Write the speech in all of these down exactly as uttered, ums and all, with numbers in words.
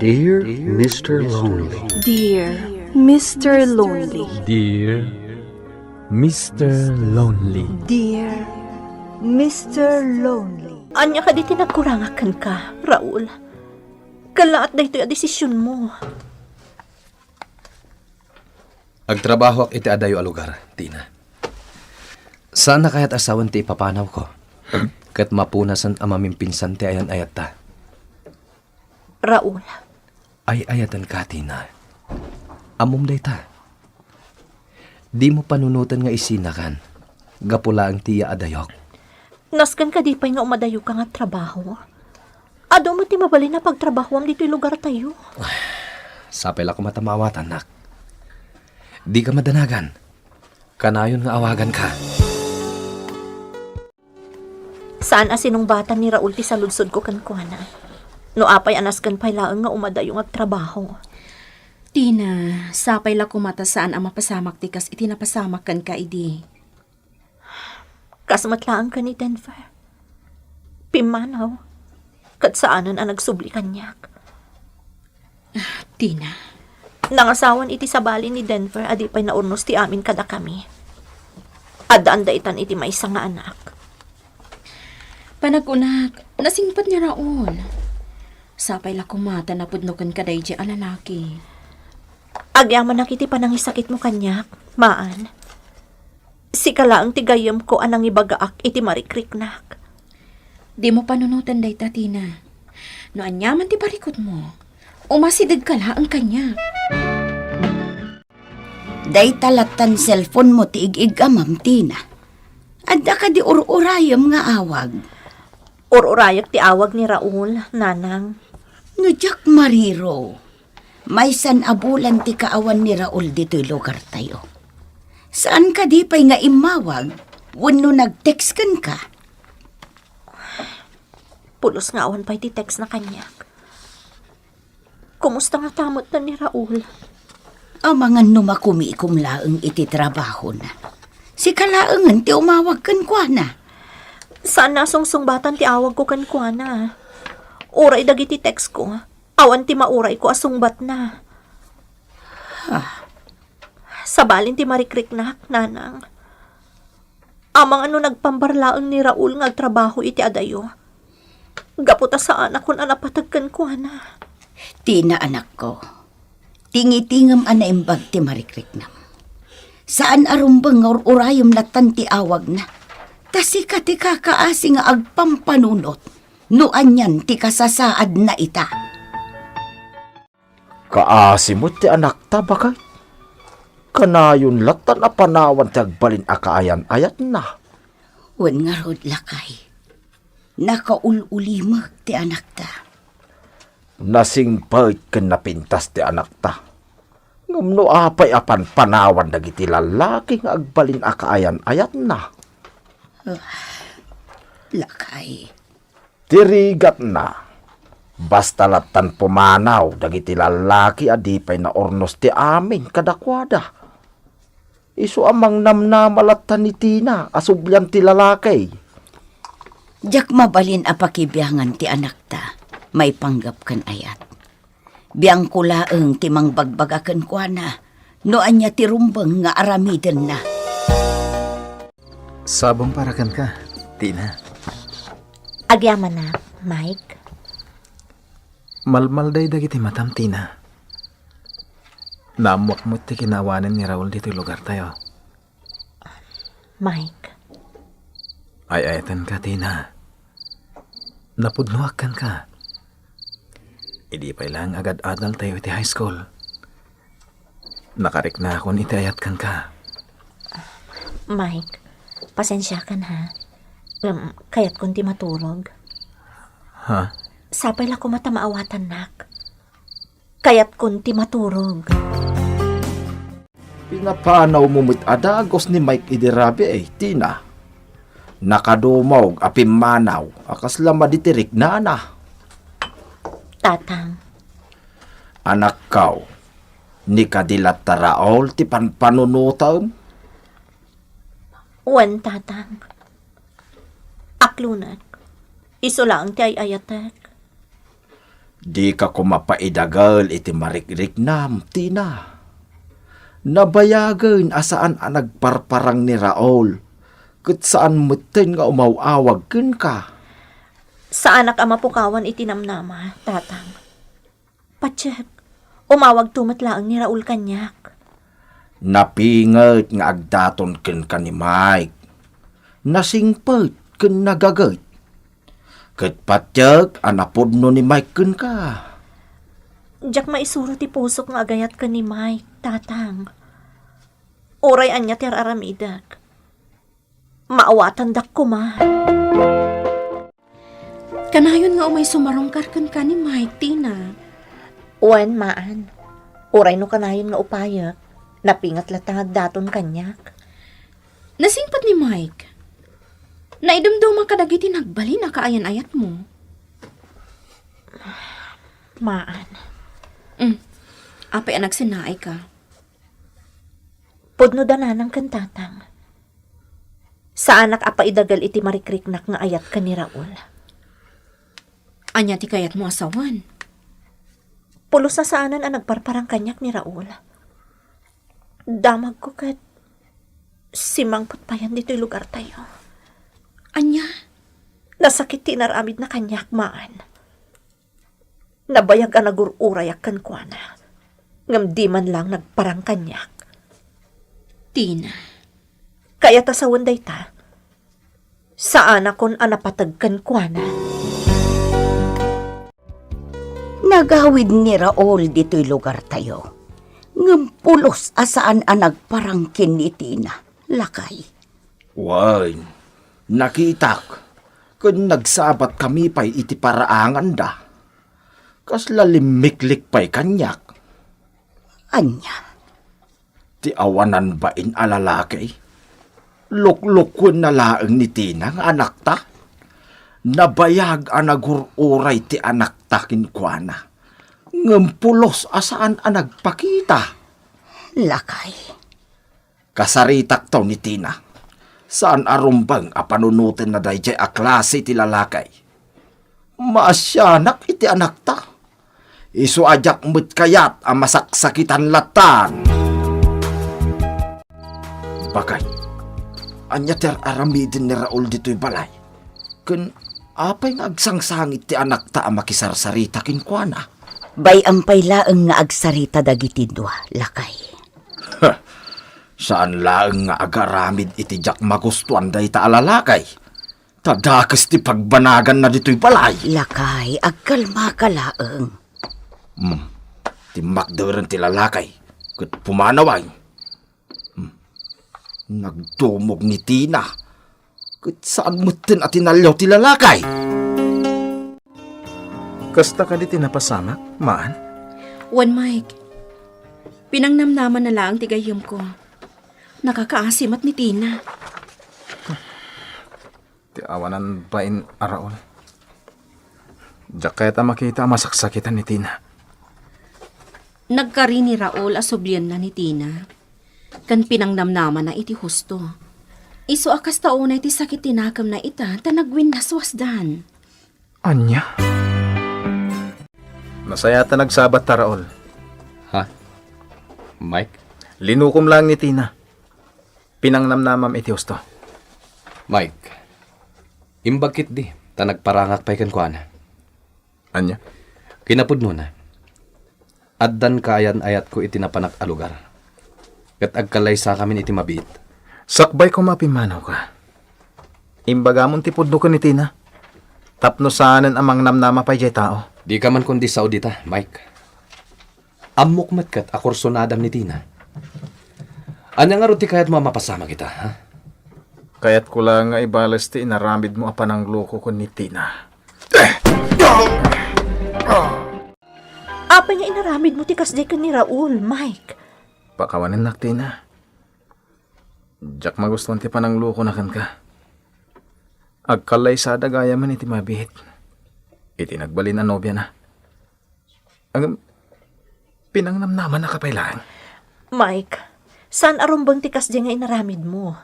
Dear Mister Lonely. Dear Mister Lonely. Dear Mister Lonely. Dear Mister Lonely. Ania kadi ti nagkurangak kenka, Raul? Kallaat daytoy a desisionmo. Agtrabahoak iti adayo a lugar, Tina. Saan a kayat a sawen ti ipapanawko. Ket mapunasen a mamimpinsan ti ayan-ayatta. Raul. Ay-ayatenka, Tina. Ammom dayta. Dimo panunoten nga isinakan. Gapu laeng ti iya adayok. Nasken kadi pay nga umadayoka nga agtrabaho? Adu met ti mabalin a pagtrabahoam ditoy lugartayo. Sapay la koma ta maawatannak. Dika madanagan. Kanayon nga awaganka. Saan a sinungbatan ni Raul ti saludsodko kenkuana. No apay a nasken pay laeng nga umadayo nga agtrabaho. Tina, sapay la koma ta saan a mapasamak ti kas iti napasamak kenka idi. Kas met laeng ken ni Denver. Pimmanaw. Ket saanen a nagsubli kaniak. Ah, Tina. Nangasawan iti sabali ni Denver a di pay naurnos ti amin kadakami. Addaan daytan iti maysa nga anak. Panagkunak, nasingpet ni Raul. Sapay la koma ta napudno kenka daydiay a lalaki. Agyamanak iti panangisakitmo kaniak, maan. Sika laeng ti gayyemko a nangibagaak iti marikriknak. Dimo panunoten dayta, Tina. No aniaman ti parikutmo, umasidegka laeng kaniak. Dayta lattan cellphone-mo ti ig-igamam, Tina. Adda kadi ur-urayem nga awag? Ur-urayek ti awag ni Raul, nanang. No diak mariro, maysan a bulan ti kaawan ni Raul ditoy lugartayo. Saan kadi pay nga immawag wenno nag-text kenka? Pulos nga awan pay ti text na kaniak. Kumusta ngata met ni Raul? Amangan no makumikom laeng iti trabahona. Sika laengen ti umawag kenkuana. Saan a sungsungbatan ti awagko kenkuana. Uray dagiti textko, awan ti maurayko a sungbatna. Ah. Sabalin ti marikriknak, nanang. Amangan no nagpambar laeng ni Raul nga agtrabaho iti adayo. Gapu ta saanakon a napateg kenkuana. Tina, anakko, tingitingem a naimbag ti marikriknam. Saan a rumbeng nga ur-urayem lattan ti awagna. Ta sika ti kakaasi nga agpampanunot no anian ti kasasaadna ita. Kaasi met ti anakta, baket. Kanayon lattan a panawan ti agbalin a kaayan-ayatna. Wen ngarud, lakay, nakaul-ulimek ti anakta. Nasingpet ken napintas ti anakta. Ngem no apay a panpanawan dagiti lallaki nga agbalin a kaayan-ayatna? Ah, lakay. Ti rigatna, basta lattan pumanaw dagiti lallaki a di pay naurnos ti amin kadakuada. Isu a mangnamnama lattan ni Tina a sublian ti lalaki. Diak mabalin a pakibiangan ti anakta maipanggep ken ayat. Biangko laeng ti mangbagbaga kenkuana no ania ti rumbeng nga aramidenna. Sabong para kenka, Tina. Agyamanak, Mike. Malmalday dagiti matam, Tina. Naammuak met ti kinaawanen ni Raul ditoy lugartayo. Mike. Ay-ayatenka, Tina. Napudnoak kenka. Idi pay laeng agad-adaltayo iti high school, nakariknakon iti ayat kenka. Mike, pasensiakan, ha. Ngem, kayatkon ti maturog. Ha? Sapay la koma ta maawatannak. Kayatkon ti maturog. Pinapanawmo met a dagus ni Mike idi rabii, Tina. Nakadumog a pimmanaw a kasla madi ti riknana. Tatang. Anakko, ni kadi latta Raul ti panpanunotem? Wen, Tatang. Aklonek. Isu laeng ti ay-ayatek. Dika koma paidagel iti marikriknam, Tina. Nabayagen a saan a nagparparang ni Raul, ket saan metten nga umaw-awag kenka. Saanak a mapukawan iti namnama, Tatang. Patiek, umawagto met laeng ni Raul kaniak. Napinget nga agdaton kenka ni Mike. Nasingpet ken nagaget. Ket patiek a napudno ni Mike kenka. Diak maisuro ti pusok nga agayat ken ni Mike, Tatang. Uray ania ti ar-aramidek, maawatandak koma. Kanayon nga umay sumarungkar kenka ni Mike, Tina. Wen, maan. Uray no kanayon nga upayek, napinget latta nga agdaton kaniak. Nasingpet ni Mike. Naidumduma kadagiti nagbalin a kaayan-ayatmo. Maan. Mm. Apay a nagsinaayka? Pudno da nanang ken tatang. Saanak a paidagel iti marikriknak nga ayat ken ni Raul. Ania ti kayatmo a sawen? Pulos a saanen a nagparparang kaniak ni Raul. Damagko ket simangpet payen ditoy lugartayo. Ania? Nasakit ti inaramidna kaniak, maan. Nabayag a nagur-urayak kenkuana, ngem di man lang nagparang kaniak. Tina. Kayat a sawen dayta. Saanakon a napateg kenkuana. Nagawid ni Raul ditoy lugartayo, ngem pulos a saan a nagparang ken ni Tina, lakay. Wen, nakitak, ken nagsabatkami pay iti paraanganda. Kasla limmiklik pay kaniak. Ania? Ti awanan bain a lalaki. Luklukwenna laeng ni Tina nga anakta. Nabayag a nagur-uray ti anakta kenkuana. Ngem pulos a saan a nagpakita. Lakay. Kasaritakto ni Tina. Saan a rumbeng a panunotenna daydiay a klase ti lalaki. Maasianak iti anakta. Isu a diak met kayat a masaksakitan lattan. Bakay, ania ti ar-aramiden ni Raul ditoy balay? Ken apay nga agsangsangit ti anakta a makisarsarita kenkuana? Bay-am pay laeng nga agsarita dagiti dua, lakay. Saan laeng nga agaramid iti diak magustuan dayta a lalaki. Ta dakes ti pagbanaganna ditoy balay. Lakay, agkalmaka laeng. Hmm. Timmakderen ti lalaki, ket pumanaw ay. Hmm. Nagdumog ni Tina, ket saan metten a tinalliaw ti lalaki. Kasta kadi ti napasamak, maan? Wen, Mike. Pinangnamnamanna laeng ti gayyemko. Nakakaasi met ni Tina. Ti awanan bain a Raul. Diak kayat a makita a masaksakitan ni Tina. Nagkari ni Raul a sublienna ni Tina, ken pinangnamnamanna iti husto. Isu a kasta unay ti sakit ti nakemna ita ta nagwinnaswasdan. Ania? Nasayaat a nagsabatta, Raul. Ha? Mike? Linukom laeng ni Tina. Pinangnamnamam iti husto. Mike, imbag ketdi, ta nagparangak pay kenkuana. Ania? Kinapudnona, addan kaayan-ayatko iti napanak a lugar, ket agkallaysakamin iti mabiit. Sakbay koma a pimmanawka. Imbagamon ti pudno ken ni Tina, tapno saanen a mangnamnama pay diay tao. Dika man kondi sao dita, Mike. Ammok met ket a kursonadam ni Tina. Ania ngarud ti kayatmo a mapasamak ita, ha? Kayatko la nga ibales ti inaramidmo a panangloko ken ni Tina. Apay nga inaramidmo ti kasdiay ken ni Raul, Mike? Pakawanennak, Tina. Diak magustuan ti pananglokona kenka. Agkallaysada gayamen iti mabiit. Iti nagbalin a nobiana. Ngem, pinangnamnamannaka pay laeng. Mike, saan a rumbeng ti kasdiay nga inaramidmo.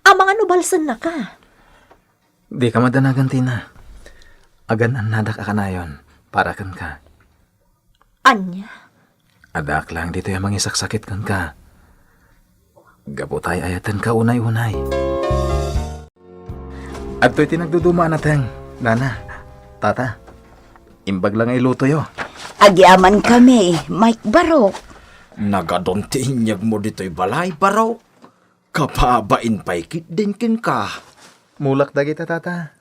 Amangan no balsennaka. Dika madanagan, Tina. Agan-annadak a kanayon para kenka. Ania? Addaak laeng ditoy a mangisaksakit kenka. Gapu ta ay-ayatenka unay-unay. Adtoy ti nagduduma a nateng, nana, tata. Imbag la nga ilutoyo. Agyamankami, Mike Barok. Nagadun ti inyegmo ditoy balay, Barok. Kababain pay ketdin kenka. Mulak dagita, tata.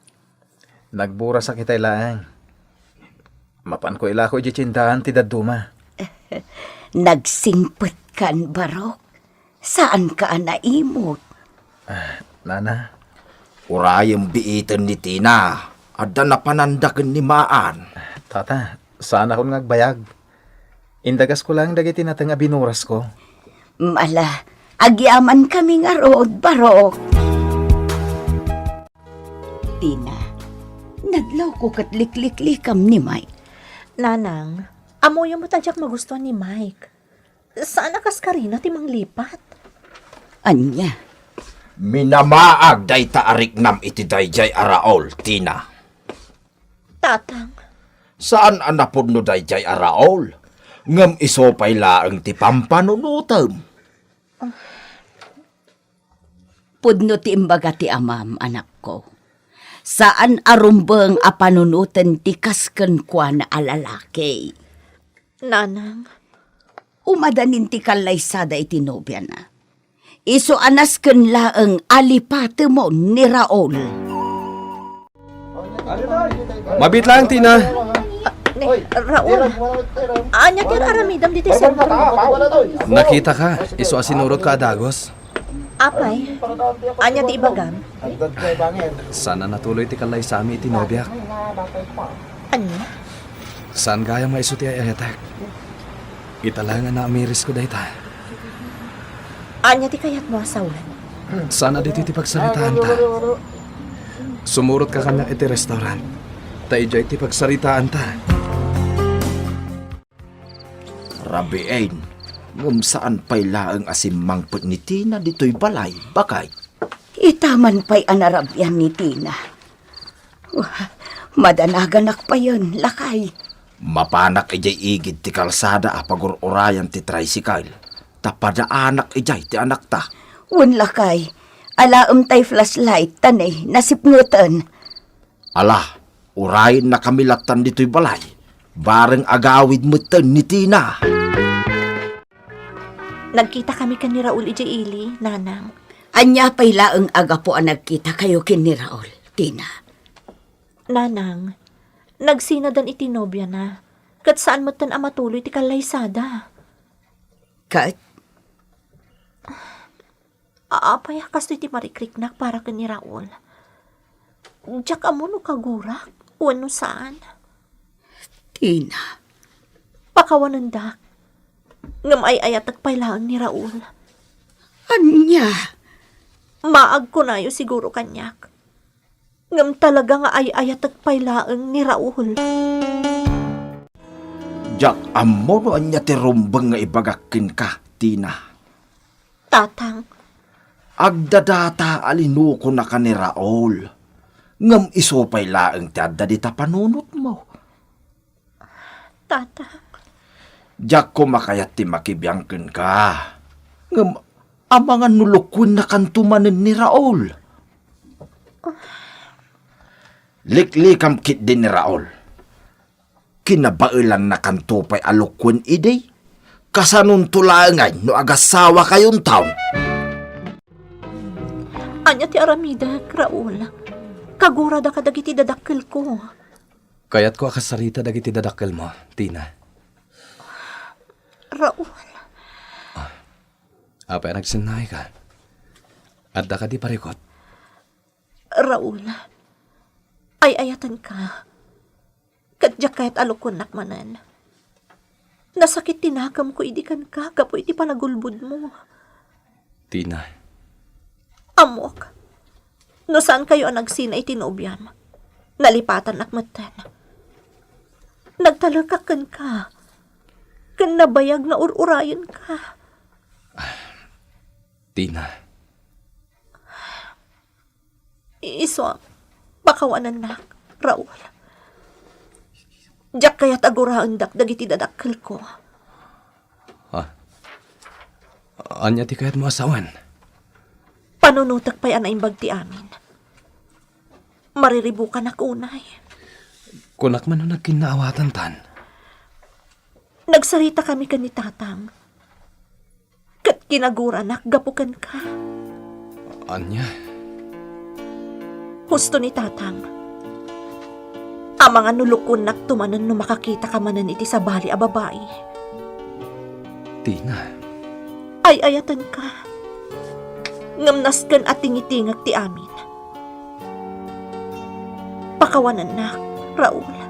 Nagburasak itay laeng. Mapanko ilako idiay tiendaan ti dadduma. Nagsingpetkan, Barok. Saanka a naimot? Ah, nana. Urayem biiten ni Tina. Adda napananda ken ni Maan. Tata, saanakon nga agbayag. Indagasko laeng dagiti nateng a binurasko. Ala, agyamankami ngarud, Barok. Tina, nadlawko ket likliklikam ni Mike. Nanang, ammoyo met a diak magustuan ni Mike. Saan a kaskarina ti manglipat. Ania? Minamaag dayta a riknam iti daydiay a Raul, Tina. Tatang. Saan a napudno daydiay a Raul, ngem isu pay laeng ti pampanunotem. Pudno ti imbaga ti amam, anakko. Saan a rumbeng a panunoten ti kas kenkuana a lalaki. Nanang. Umadanin ti kallaysada iti nobiana. Isu a nasken laeng a lipatemon ni Raul. Mabiit laeng, Tina. Ah, ni, Raul, ania ti ar-aramidem ditoy sentro? Nakitaka, isu a sinurotka a dagus. Apay, ania ti ibagam? Saan a natuloy ti kallaysami iti nobiak. Ania? Saan gayam nga isu ti ay-ayatek. Ita laeng a naamirisko dayta. Ania ti kayatmo a sawen? Saan a ditoy ti pagsaritaanta. Sumurotka kaniak iti restaurant. Ta idiay ti pagsaritaanta. Rabiin, ngem saan pay laeng a simmangpet ni Tina ditoy balay, baket. Ita man pay a narabian ni Tina. Wah, madanaganak payen, lakay. Mapanak idiay igid ti kalsada a pagur-urayan ti tricycle, ta padaanak idiay ti anakta. Wen, lakay, alaem tay flashlight, ta ne, nasipngeten. Ala, urayennakami lattan ditoy balay. Bareng agawid metten ni Tina. Nagkitakami ken ni Raul idiay ili, Nanang. Ania pay laeng a gapu a nagkitakayo ken ni Raul, Tina? Nanang, nagsinadan iti nobiana, ket saan metten a matuloy ti kallaysada. Ket? A-, apay a kastoy ti marikriknak para ken ni Raul? Diak ammo no kagurak wenno saan. Tina. Pakawanendak. Ngem ay-ayatek pay laeng ni Raul. Ania? Maagkunayo siguro kaniak. Ngem talaga nga ay-ayatek pay laeng ni Raul. Diak ammo no ania ti rumbeng nga ibagak kenka, Tina. Tatang. Agdadata a linukonaka ni Raul. Ngem isu pay laeng ti adda dita panunotmo. Tatang. Diak koma kayat ti makibiang kenka. Ngem amangan no lokuennakanto manen ni Raul. Liklikam ketdi ni Raul. Kinabaelannakanto pay a lokuen idi. Kasanonto laengen no agasawakayonto? Ania ti aramidek, Raul? Kaguradaka dagiti dadakkelko. Kayatko a kasarita dagiti dadakkelmo, Tina. Raul. Apay a nagsennaayka? Adda kadi parikut? Raul, ay-ayatenka. Ket diak kayat a lokuennak manen. Nasakit ti nakemko idi kenka gapu iti panagulbodmo. Tina. Ammok. No saankayo a nagsina iti nobiam, nalipatannak metten. Nagtalekak kenka. Ken nabayag nga ur-urayenka. Tina. Isu a pakawanennak, Raul. Diak kayat a guraendak dagiti dadakkelko. Ah. Ania ti kayatmo a sawen? Panunotek pay a naimbag ti amin. Mariribukanak unay. Kunak man no nagkinnaawatantan. Nagsaritakami ken ni Tatang. Ket kinaguranak gapu kenka. Ania? Husto ni Tatang. Amangan no lukonnak to manen no makakitaka manen iti sabali a babai. Tina. Ay-ayatenka. Ngem nasken a tingitingek ti amin. Pakawanennak, Raul.